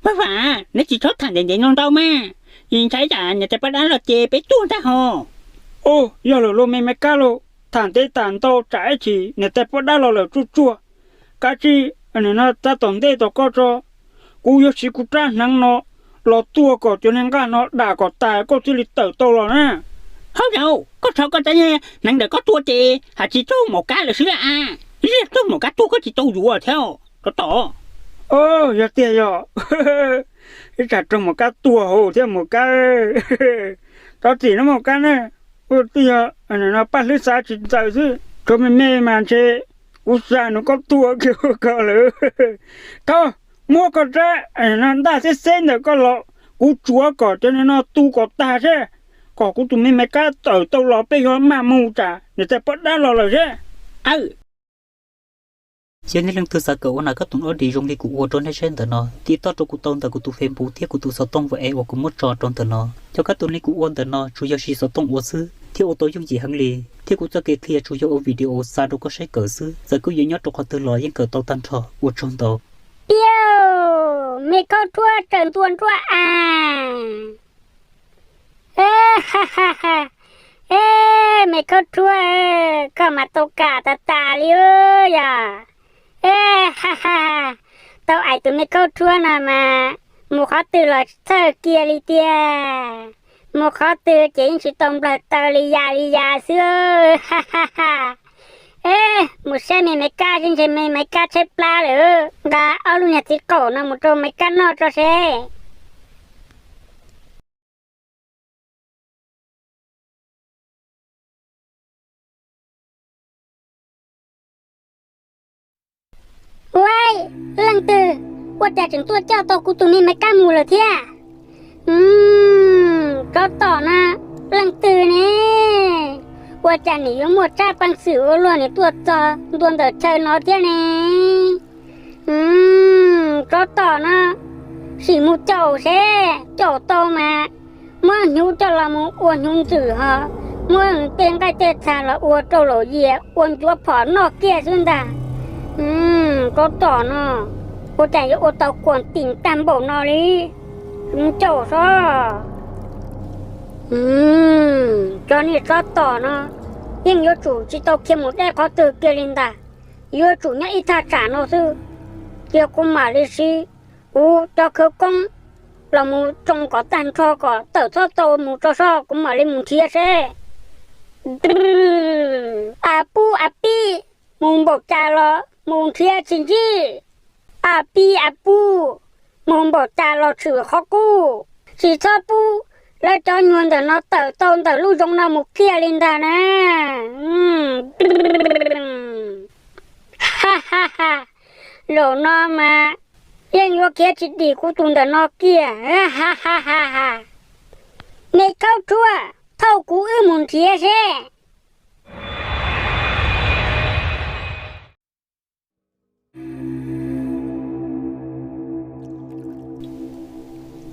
Paj Vam, neb tsis txhob tham ntev ntev no ntau mas, ntshai tsam niam tais poj dab los ces peb tuag ntag hos. Ub, yog lawm lauj me me kab lauj, tham ntev tham ntau tsam ib chim niam tais poj dab los lawm tsuj tsuag. Kav tsij, nim no tab tom ntej tos koj tso, kuv yuav siv kuv rab hneev no los tua kom cov niag nqaj no dam kom tas koj thiaj li tawm tau los na. Hauj yauj, koj tso koj rab hneev ntawm koj tua ces hais tsis raug maum kab lawm xwb a. Ib tsam raug maum kab tua koj tsis tau yuav thiab, tsov tom. Yog tiag yog, ib tsam raug maum kab tua hauv thiab maum kab. Rov txim no maum kab na, ua twb yog no paj hlwb xav tsis txawm xwb, tshuav me me mas ntshe kuv xav nrog koj tua kiag koj lawm. Thov muab koj rab no ntaj xeb xeb ntawm koj los, kuv tsuav kom cov no tu kom tag seb, kom kuv tus me me kab tawm tau los peb yuav maj mus tsam niam tais poj dab los lawm seb. Aw, yog nej leej twg xav kawm ua nas kab toom ob dim zoo li kuv ua rau nej saib ntawm no, tiv toj rau kuv tau ntawm kuv tus Facebook thiab kuv tus xov tooj WhatsApp uas kuv muab tso rau ntawm no. Cov kab toom li kuv ua ntawm no tsuas yog siv xov tooj ua xwb thiab ua tau yooj yim heev li, thiab kuv txoj kev qhia tsuas yog ua video xa rau koj saib kawm xwb, txawm koj yuav nyob rau qhov twg los yeej kawm tau tag nrho. Ua tsaug ntau. Piauj, me khaub thuab tsaws ntua nruab as. Eb, me khaub thuab, koj mas tau kam tas tas li yog. Eb, tau aim tus me khaub thuab no mas mus qhov twg los txhawj kiag li tiag. Mus qhov twg ces yeej tsis tau nplawg taw li yam li yam xwb. Eb, mus saib me Maiv Kab seb, ntshe me Maiv Kab tshaib plab lawm. Nqa ob lub niag txiv qaum no mus rau Maiv Kab noj tso seb. Ua, leej twg ua cas tseem tuaj coj tau kuv tus me Maiv Kab mus lawm thiab? Tsov tom no, leej twg ne? Ua cas nim yuav muaj tsab peev xwm ua luaj nim tuaj txog ntua ntawm chaw no thiab ne? Tsov tom no, sim mus caum seb, caum tau mas muab hnyuv coj los mus ua hnyuv ntxwm ho muab tej nqaij tej txha los ua rau laum yias ua ncuav phom noj kiag xwb ntag. Tsov tom no, ua cas yuav ua tau kuam tim tag npaum no li? Caum sob. Cov niag tsov tom no, yeej yuav tsum tsis tau khiav mus deb qhov twg kiag li ntag. Yuav tsum nyob ib thaj tsam no xwb, cia kuv mam li siv kuv cov khawv koob los mus tsoo kom tag nrho kom tawm txhob tau mus tso sob, kuv mam li mus nrhiav seb. A pub a pib, mus npaum cas los mus nrhiav tsis ntsib. A pib a pub, mus npaum cas los tshwm qhov qub, tsis txhob pub lawv cov nyuag ntawm no tawm tau ntawm lub zoov no mus kiag li ntag na. Ha ha ha, zaum no mas yeej yuav khiav tsis dim kuv tus ntawm no kiag. Ha ha ha ha. Me khaub thuab, thauj kuv wb mus nrhiav seb.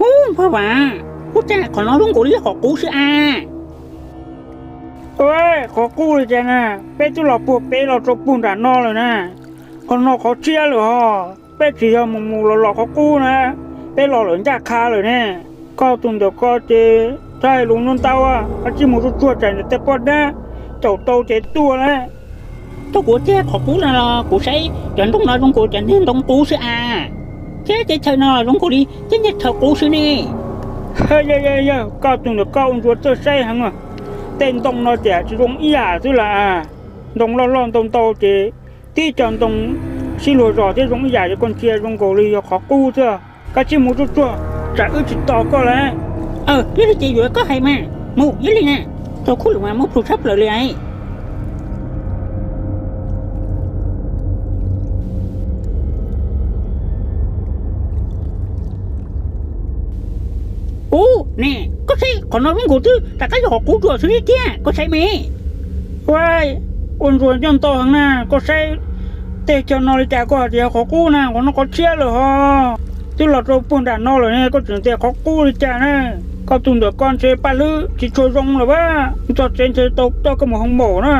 Ub, Npawg Vam, ub, cas qhov no zoo nkaus li qhov qub xwb a. Qhov qub li cas na, peb twb los puag pem los rau puag nram no lawm na. Qhov no qhov tshiab lawm hos, peb tsis yog mus mus los los qhov qub na, peb los lawm ncaj qha lawm ne. Koj tus ntawm ko ces txhob hais lus ntau ntau, kav tsij mus tsuag tsuag tsam niam tais poj dab caum tau ces tuaj na. Thaum kuv ua tiag qhov qub no los kuv saib cov ntoo no zoo nkaus cov niag ntoo qub xwb a, thiab teb chaws no zoo nkaus li tej niag chaw qub xwb ne. Yog yog yog, koj tus ntawm koj ua ntsuas txawj saib heev, tej ntoo no cas tsis zoo ib yam xwb las. Ntoo loj loj ntau ntau ces tib co ntoo sib luag zos thiab zoo ib yam, yog koj ntsia zoo nkaus li yog qhov qub xwb. Kav tsij mus tsuag tsuag tsam wb tsis tos koj lawm. Yog li ces yuav koj hais mas, mus ib li na, thaum khuj lawm mas muaj plhus tshaj plaws li. Ub, ne, koj saib qhov no zoo nkaus twb rov qab yog qhov qub dua xwb thiab, koj saib me. Ua, ua ntsuas ncauj ntau heev na, koj saib tej chaw no li cas koj hais tias yog qhov qub na, qhov no qhov tshiab lawm hos. Twb los rau puag nram no lawm ne, koj tseem tias qhov qub li cas na? Koj tus ntawm koj ntshe paj hlwb tsis tshua zoo lawm a, txog tsev ntshe tau coj koj mus hoo maum na.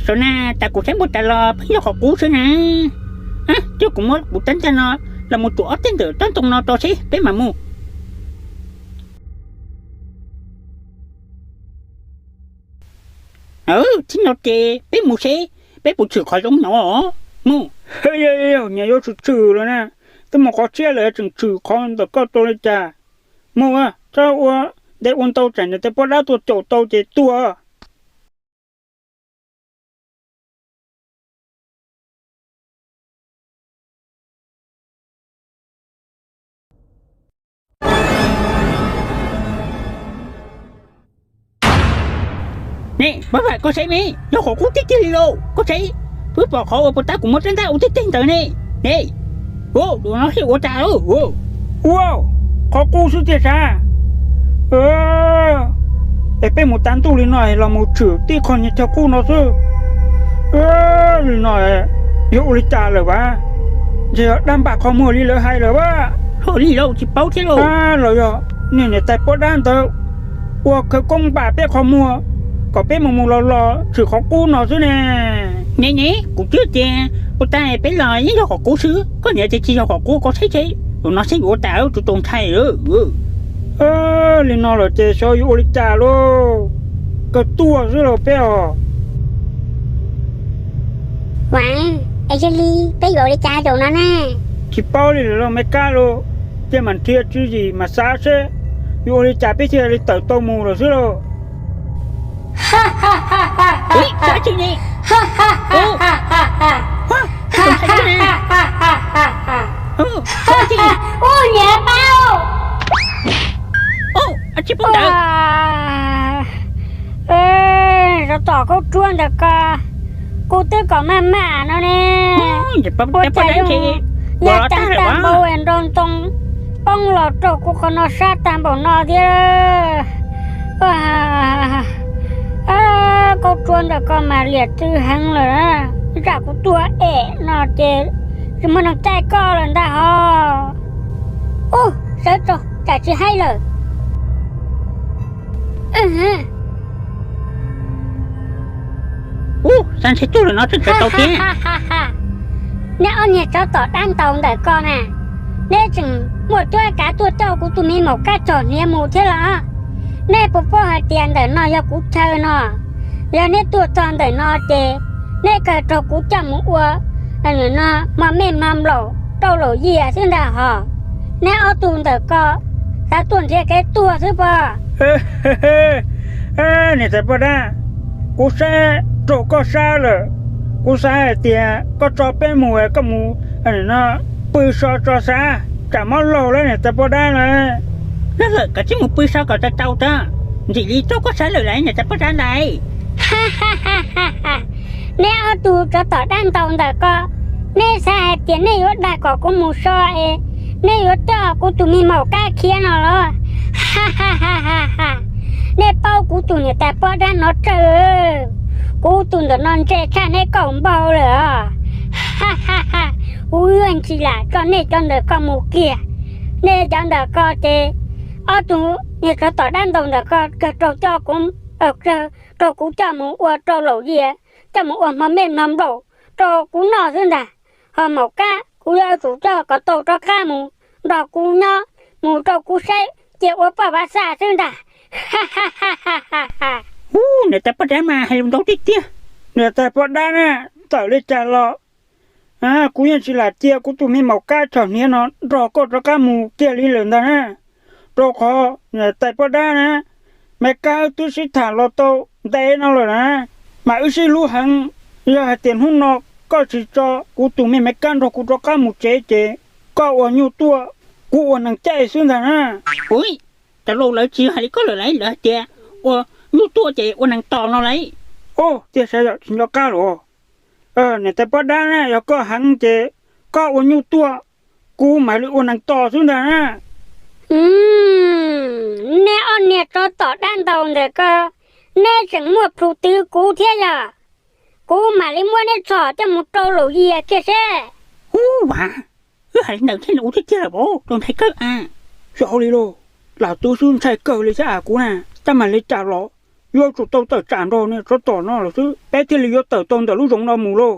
Saum na, tas kuv saib npaum cas los pheej yog qhov qub xwb na. Coj kuv muab kuv teeb caj no los mus tsuam ob teg ntawm tsob ntoo no rau seb peb mam mus. Txij no ces peb mus seb peb puas tshwm qhov zoo no. Mus. Nyias yuav tshwm tshwm lawm na, twb mus qhov tshiab lawm tseem tshwm qhov ntawm koj rau li cas? Mus, txhob ua ntev ua ntau tsam niam tais poj dab tuaj caum tau ces tuag. Ne, Paj Vam, koj saib me, yog qhov qub tiag tiag li lauj. Koj saib, twb pom qhov uas puag ta kuv muab rab ntaj ua teg teg ntawd ne. Ne, ua no seb ua cas. Ua, qhov qub xwb tiag sav. Es peb mus tav ntuj li no los mus tshwm tib qho nyias chaw qub no xwb. Li no yuav ua li cas lawm vas? Ntshe yog dab npam qhov muag li lawv hais lawm vas. Li lauj, tsis paub thiab lauj. Los yog niag niam tais poj dab ntawd ua khawv koob npam peb qhov muag kom peb mus mus los los tshwm qhov qub no xwb ne. Ne ne, kuv twb tias puag ta peb los yeej yog qhov qub xwb, koj niam tias tsis yog qhov qub, koj saib seb, ua no seb yuav ua tas, tsis tau ntshai. Li no lawm ces xyov yuav ua li cas lauj. Kawg tuag xwb lauj peb os. Vas, es yog li peb yuav ua li cas zaum no na? Tsis paub li lawm lauj me kab lauj, cia mam nrhiav tswv yim mas xav seb yuav ua li cas peb thiaj li tawm tau mus lawm xwb lauj. Ua niam pab, tsov tom khaub ruab ntawm ko, kuv twb kom maj mam no ne. Ua cas tag npaum nroo ntoo poob los rau kuv qhov no sab tag npaum no thiab. Khaub ruab ntawm ko mas liam tw heev lawm, tsam kuv tuag em no ces tsis muaj neeg caij koj lawm ntag hos. Ub, sawv tso, tsam tsis haib lawm. Ub, xav ntshe tuag lawm no tseem tawm tau thiab. Neb ob niag tsov tom dab ntaus ntawm ko na, neb tseem muaj cuab kav tuaj coj kuv tus me maum kab txog hniav mus thiab los? Neb puas paub hais tias ntawm no yog kuv chaw no, yog neb tuaj txog ntawm no ces neb kawg raug kuv coj mus ua no hmo mej hmo nplaum rau laum yias xwb ntag hos. Neb ob tug ntawm ko xav tuaj nrhiav kev tuag xwb pob? Niam tais poj dab, kuv saib raug koj sab lawm. Kuv xav hais tias koj tso peb mus, koj mus pw so tso xav, tsam mob laug lawm niam tais poj dab lawm. Yog lawm koj cia li mus pw so kom tau tau tso, ntxim li raug koj sab lawm lauj niam tais poj dab ntag. Neb ob tug tsov tom dab ntaus ntawm ko, neb xav hais tias neb yuav dag kom kuv mus so es neb yuav coj kuv tus me maum kab khiav no los? Neb paub kuv tus niam tais poj dab no tsawg? Kuv tus ntawm no ntse tshaj neb kaum npaug lawm os. Kuv ntsis lam tso nej cov ntawm ko mus kiag. Nej cov ntawm ko ces ob tug niag tsov tom dab ntaus ntawm ko kawg raug coj kuv, kawg raug kuv coj mus ua rau laum yias, coj mus ua hmo mej hmo nplaum rau kuv noj xwb ntag. Ho maum kab kuv yuav tsum coj kom tau rov qab mus nrog kuv nyob, mus rau kuv saib cia ua poj vav xaj xwb ntag. Ub, niam tais poj dab mas hais lus ntau tiag tiag. Niam tais poj dab na, txawm li cas los kuv yeej tsis lam cia kuv tus me maum kab txog hniav no nrog koj rov qab mus kiag li lawm ntag na. Rau qhov niam tais poj dab na, me kab wb twb sib tham los tau ntev no lawm na, mas wb sib hlub heev. Yog hais tias hnub no koj tsis tso kuv tus me me kab nrog kuv rov qab mus tsev ces koj ua nyuj tuaj, kuv ua nees caij xwb ntag na. Ua, cov laus lawv tsis hais li koj lawm lauj, lawv hais tias ua nyuj tuaj ces ua nees tos no lauj. Ub, tiag sav yom, tsis nco qab los. Niam tais poj dab na, yog koj heev ces koj ua nyuj tuaj, kuv mam li ua nees tos xwb ntag na. Neb ob niag tsov tom dab ntaus ntawm ko, neb tseem muaj plhus twv kuv thiab yog? Kuv mam li muab neb txhom coj mus rau laum yias kiag seb. Ub, vas, wb hais li ntawd thiaj li ua tiag tiag lawm, tau ntshai kawg a. Xyov li lauj, lam tub xub ntshai kawg li thiab a kuv na. Tab mas li cas los yuav tsum tau tawm tsam nrog niag tsov tom no lawm xwb peb thiaj li yuav tawm tau ntawm lub zoov no mus lauj.